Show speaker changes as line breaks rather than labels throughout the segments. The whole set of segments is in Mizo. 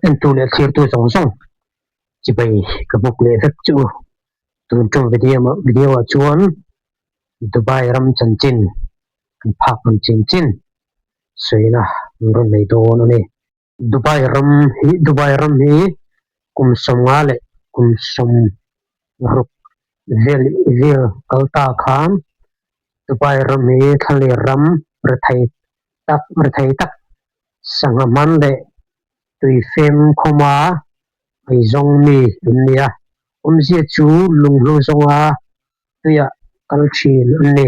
Entu leh thlirtu zawng zawng chibai ka buk leh vek chu u. Tun tum video video ah chuan Dubai ram chanchin kan phak ang chin chin sawina an rawn nei dawn a ni. Dubai ram hi Dubai ram hi kum sawmnga leh kum sawmruk vel vel kal ta khan Dubai ram hi thlaler ram rethei tak rethei tak sangha hman leh tui fem khawma eizawng mi an ni a, awmzia chu lunghlu zawnga tuiah kal thin an ni.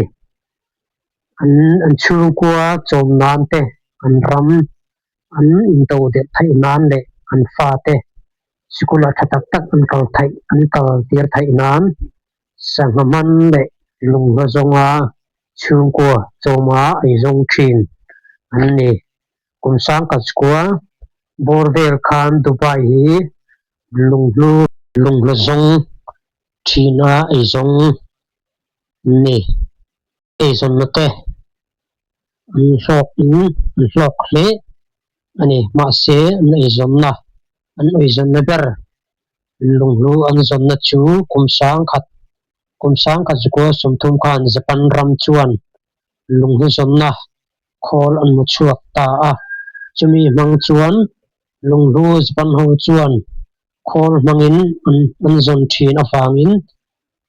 An an chhungkua chawm nan te, an ram an into delh theih nan leh an fate sikula tha tak tak an kal theih an kal tir theih nan sangha hman leh lunghlu zawnga chhungkua chawma eizawng thin an ni. Kum sangkhat chukua bawr vel khan Dubai hi lunghlu lunghlu zawng thina eizawng an ni. Eizawnna te an hlawk in an hlawk hle a ni. Mahse an eizawnna an eizawnna ber lunghlu an zawnna chu kum sangkhat kum sangkhat chukua sawmthum khan Japan ram chuan lunghlu zawnna khawl an hmu chhuak ta a, chumi hmang chuan lunghlu Japan ho chuan khawl hmangin an an zawn thin avangin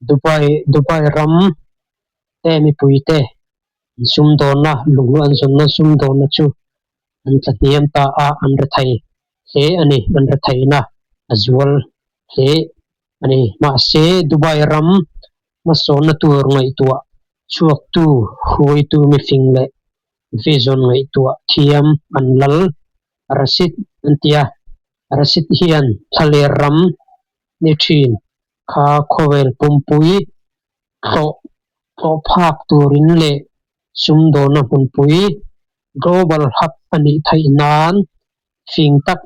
Dubai Dubai ram te mipui te an sumdawnna lunghlu an zawnna sumdawnna chu an tla hniam ta a, an rethei hle a ni, an retheina a zual hle a ni. Mahse Dubai ram hmasawnna tur ngaihtuah chhuaktu hruaitu mifing leh vision ngaihtuah thiam an lal Rashid an ti a, Rashid hian thlaler ram ni thin kha khawvel pumpui tlawh tlawh phak turin leh sumdawnna hmunpui global hub a nih theih nan fing tak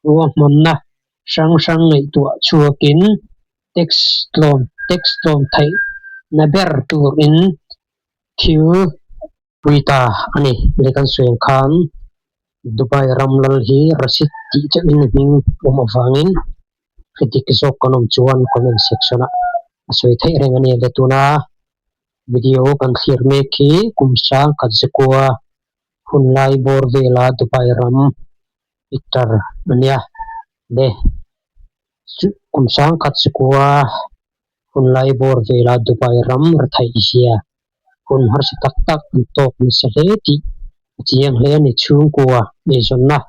ruahmanna hrang hrang ngaihtuah chhuakin tax tlawm tax tlawm theih na ber turin thil pui ta a ni. Leh kan sawi ang khan Dubai ram lal hi Rashid tih chauhin hming awm avangin hre dik zawk kan awm chuan comment section ah a sawi theih reng a ni. Leh tuna video kan thlir mek hi kum sang khat zakua hun lai bawr vela Dubai ram picture a nia le kum sangkhat chukua hun lai bawr vela Dubai ram retheih zia hun harsa tak tak an tawk nasa hle tih a chiang hle a ni. Chhungkua eizawnna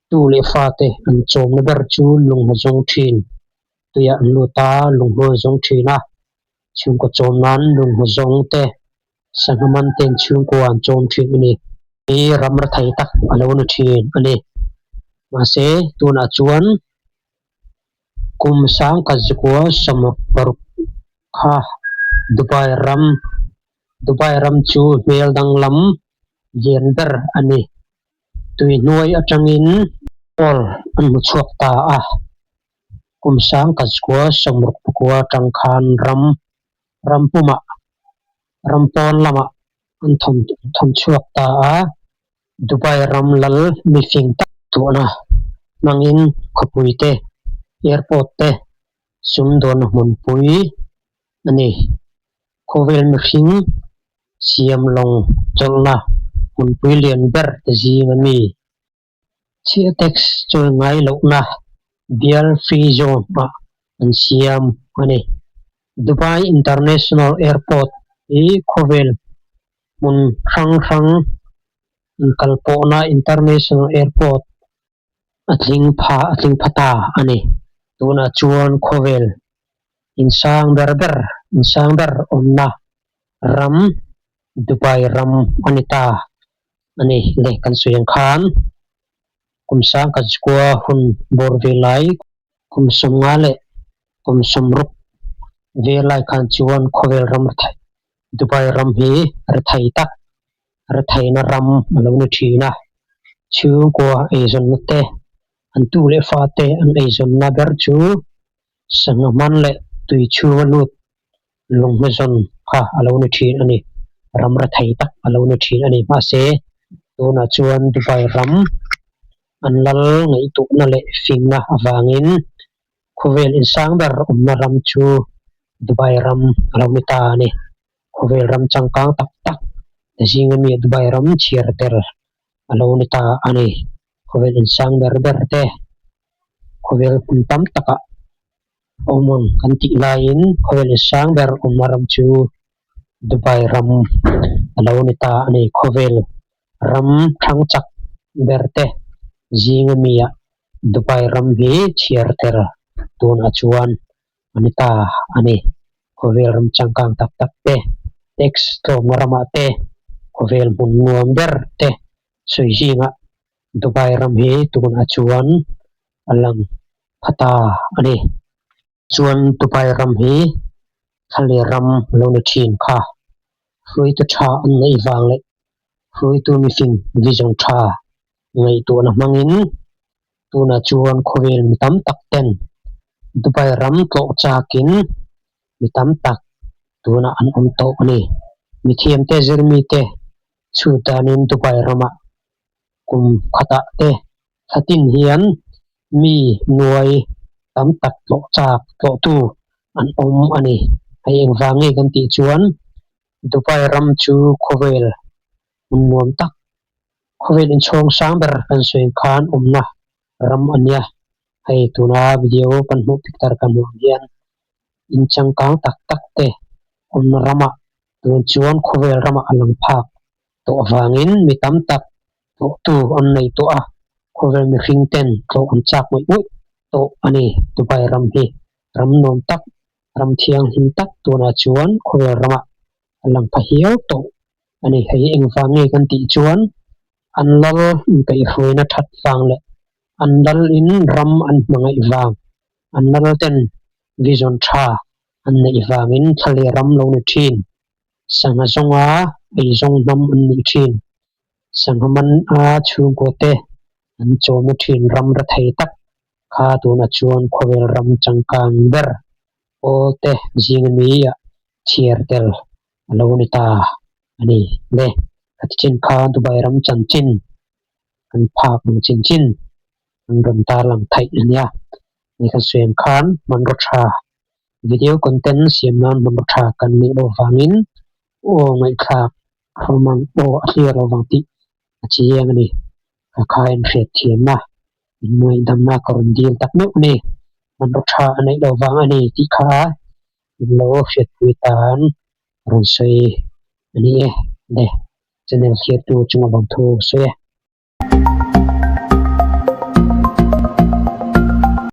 tu leh fate an chawmna ber chu lunghla zawng thin tuiah an lut a, lunghlu an zawng thin a, chhungkaw chawm nan lunghla zawng te Sangha man ten chhungkua an chawm thin a ni. Hi ram rethei tak a lo ni thin a ni. Mahse, tunah chuan kum sangkhat zukua sawmruk paruk kha Dubai ram Dubai ram chu hmel danglam lian ber a ni. Tui hnuai atangin oil an hmu chhuak ta a. Kum sangkhat zukua sawmruk pakua atang khan ram ram pumah ram pawn lamah an thawn thawn chhuak ta a, Dubai ram lal mifing tak tuahna hmangin khawpui te, airport te sumdawnna hmunpui a ni. Khawvel mihring siam lawng chawlhna hmunpui lian ber te zing ami. Chhiah tax chawi ngai lohna bial free zone ah an siam a ni. Dubai International Airport hi khawvel hmun hrang hrang inkalpawhna international airport a tling pha a tling pha ta a ni. Tunah chuan khawvel insang ber ber insang ber awmna ram Dubai ram a ni ta. A ni le kan sawi ang khan kum sang khat chukua hun bawr ve lai kum sawmnga leh kum sawmruk ve lai khan chuan khawvel ram rethei Dubai ram hi rethei tak retheina ram a lo ni thin a, chhungkua eizawnna te an tu leh fate an eizawnna ber chu sangha hman leh tui chhunga lut lunghmazawn kha a lo ni thin a ni. Ram rethei tak a lo ni thin a ni. Mahse, tunah chuan Dubai ram. An lal ngaihtuahna leh fingna avangin khawvel insang ber awmna ram chu Dubai ram a lo ni ta a ni. Khawvel ram changkang tak tak te zinga mi Dubai ram chhiar tel a lo ni ta a ni. Khawvel insang ber ber te khawvel hmun tam takah awm ang kan tih laiin khawvel insang ber awmna ram chu Dubai ram a lo ni ta a ni. Khawvel ram thlang chak ber te zinga mi ah Dubai ram hi chhiar tel tunah chuan a ni ta a ni. Khawvel ram changkang tak tak te, tax tlawmna ramah te, khawvel hmun nuam ber te sawi zingah Dubai ram hi tunah chuan a lang pha ta a ni. Chuan Dubai ram hi thlaler ram a lo ni thin kha. Hruaitu tha an neih vang leh hruaitu mifing vision tha ngaihtuahna hmangin tunah chuan khawvel mi tam tak ten Dubai ram tlawh chakin mi tam tak tunah an awm tawh a ni. Mithiamte zirmite chhut danin Dubai ramah kum khatah te thlatin hian mi nuai tam tak tlawh chak tlawhtu an awm a ni. Hei engvang nge kan tih chuan Dubai ram chu khawvel hmun nuam tak, khawvel inchhawng sang ber kan sawi khan awmna ram a nia. Hei tuna video kan hmuh picture kan hmuh ang hian in changkang tak tak te awmna ramah tun chuan khawvel ramah a lang phak tawh avangin mi tam tak tlawhtu an nei tawh a, khawvel mihring ten tlawh an chak ngawih ngawih tawh a ni. Dubai ram hi ram nuam tak, ram thianghlim tak tunah chuan khawvel ramah a lang pha hiau tawh a ni. Hei engvang nge kan tih chuan an lal inkaihhruaina that vang leh an lal in ram an hmangaih vang, an lal ten vision tha an neih vangin thla leh ram lo ni thin. Sangha zawnga eizawng hnam an nih thin. Sangha man a chhungkaw te an chawmna thin ram ra thei tak kha tunah chuan khawvel ram changkang ber pawl te zinga mi ah chhiar tel a lo ni ta a ni le. Ka ti chin kha Dubai ram chanchin kan phak ang chin chin an rawn tarlang theih a nia. Ni kan sawi ang khan hmanraw tha Video content siam nan hmanraw tha kan neih loh vangin aw ngaihthlak hlawm ang aw a hliar lo vang tih a chiang a ni. Ka kha in hriat thiamna, in ngaihdamna ka rawn dil tak meuh a ni. Hmanraw tha a neih loh vang a ni tih kha in lo hriatpui tan rawn sawi a ni e. Le channel hriattu chunga vang thu sawi e.